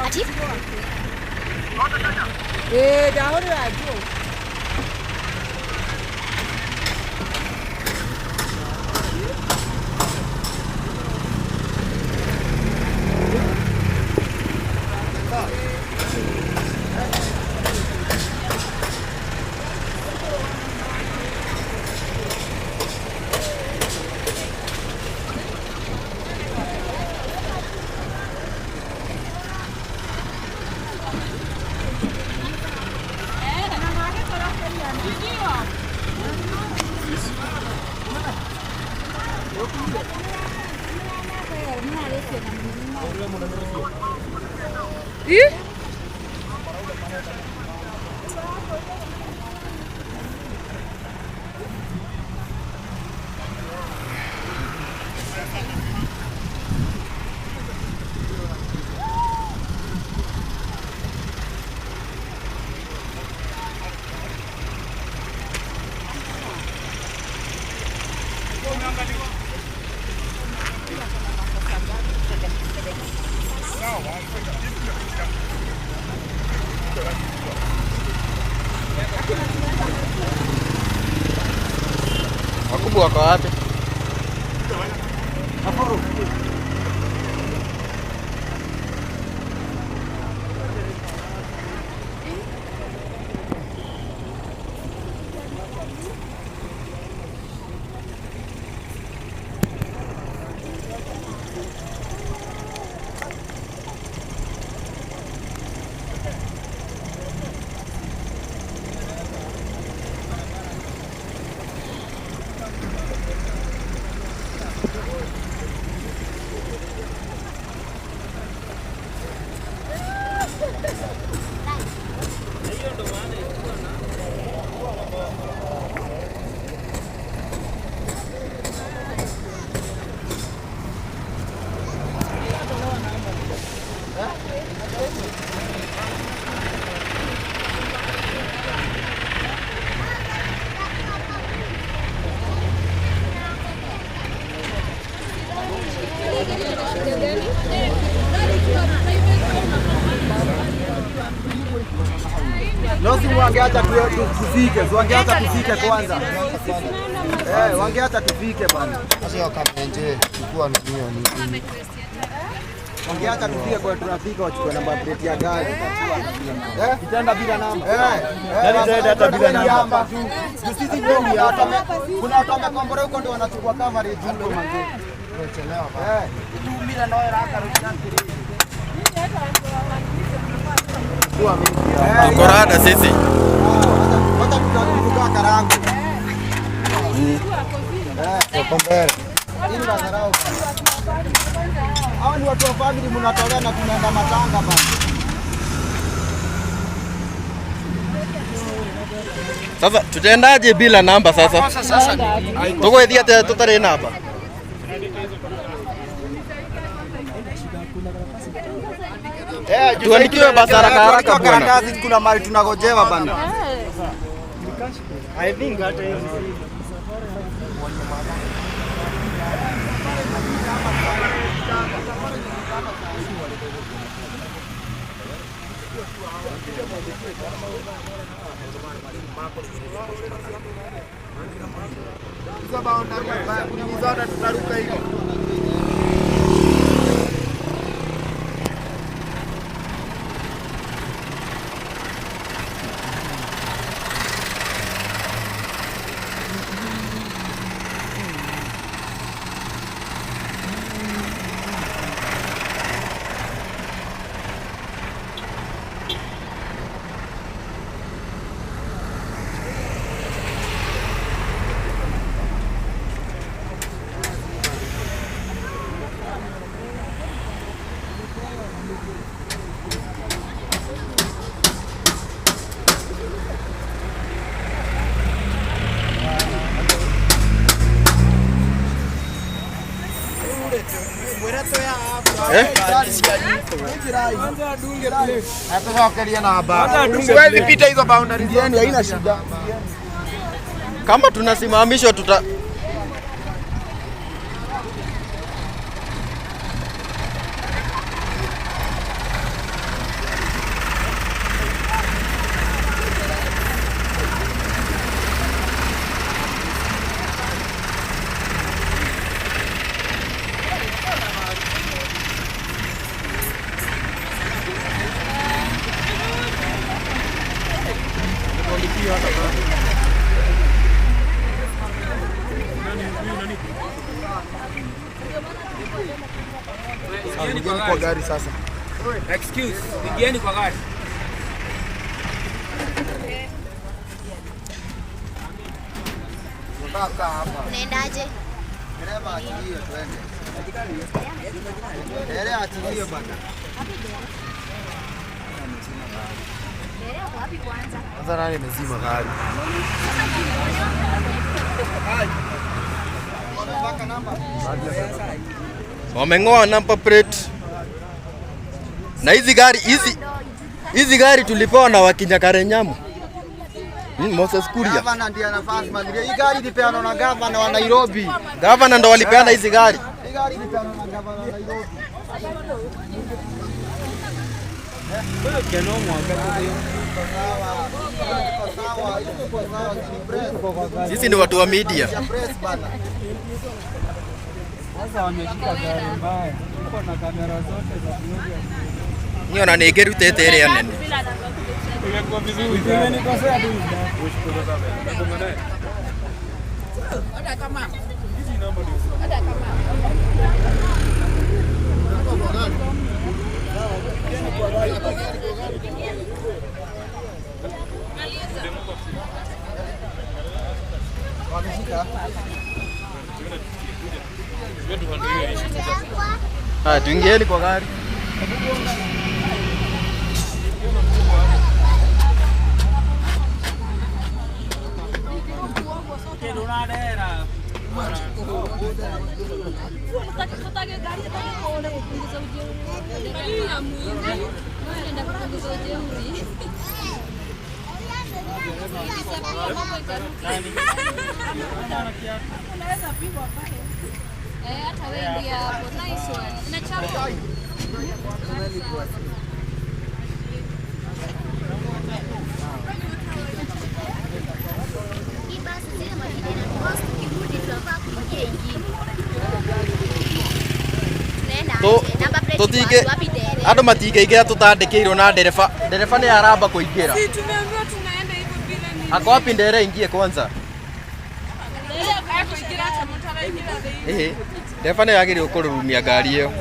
Ati? Eh, ndahũrĩra Joe. Ih? Wakubwa wako wapi? No, si wangeacha tufike, si wangeacha tufike kwanza. Eh, wangeacha tufike bana. Sasa wakamenje chukua nini ni Wangeacha tufike kwa tunafika wachukue namba plate ya gari. Eh, itaenda bila namba. Eh, Gari itaenda hata bila namba. Juu sisi ndio kuna watu wamekombora huko ndio wanachukua coverage huko manze. umechelewa. Eh. Eh, Tuko rada sisi. Wacha tukaa karangu. Uko mbele. Hii ni madharau bana. Hawa ni watu wa family mnatolea na tunaenda matanga bana. Sasa tutaendaje bila namba sasa? Tũgũgĩthiĩ atĩa tũtarĩ namba? Tuandikiwe basi haraka haraka Tuandikiwe bwana. karatasi, kuna mali tunagojewa bana. Hizo boundary zote tutaruka hiyo. Hatusokeria namba. Huwezi pita hizo boundary. Ingieni, haina shida. Kama tunasimamishwa tuta gari sasa. Excuse, ingieni kwa gari. Unaendaje? Dereva achilie tuende. Dereva achilie bana. Dereva wapi kwanza? Sasa nani amezima gari? Wameng'oa number plate. Na hizi gari hizi gari tulipewa na wakinya Karenyamu. Moses Kuria. Gavana ndiye anafaa asimamilie. Hii gari ilipeanwa na gavana wa Nairobi. Gavana ndo walipeana hizi gari. Hii gari ilipeanwa na gavana wa Nairobi. Sisi ni watu wa media. Sasa wameshika gari mbaya. Uko na kamera zote za kuoga. Niyo na nĩngĩrutĩte ĩrĩa nene. Ingekuwa vizuri. Imenikosea tu. Haya, tuingieni kwa gari. Hata wengi hapo. Nice one. Inachapa. Hii basi zile mashine na cost kirudi tunafaa kuingia ingine. Tunaenda aje? Number plate Tutige iko wapi dereva? andũ matingĩingĩra tũtandĩkĩirwo na ndereba. Ndereba nĩ aramba kũingĩra. Si tumeambiwa tunaenda hivyo bila nini. Ako wapi ndere ingie kwanza? Kuingira hata mtu anaingira. Ĩhĩ. Ndereba nĩ agĩrĩirwo kũrurumia ngari ĩyo.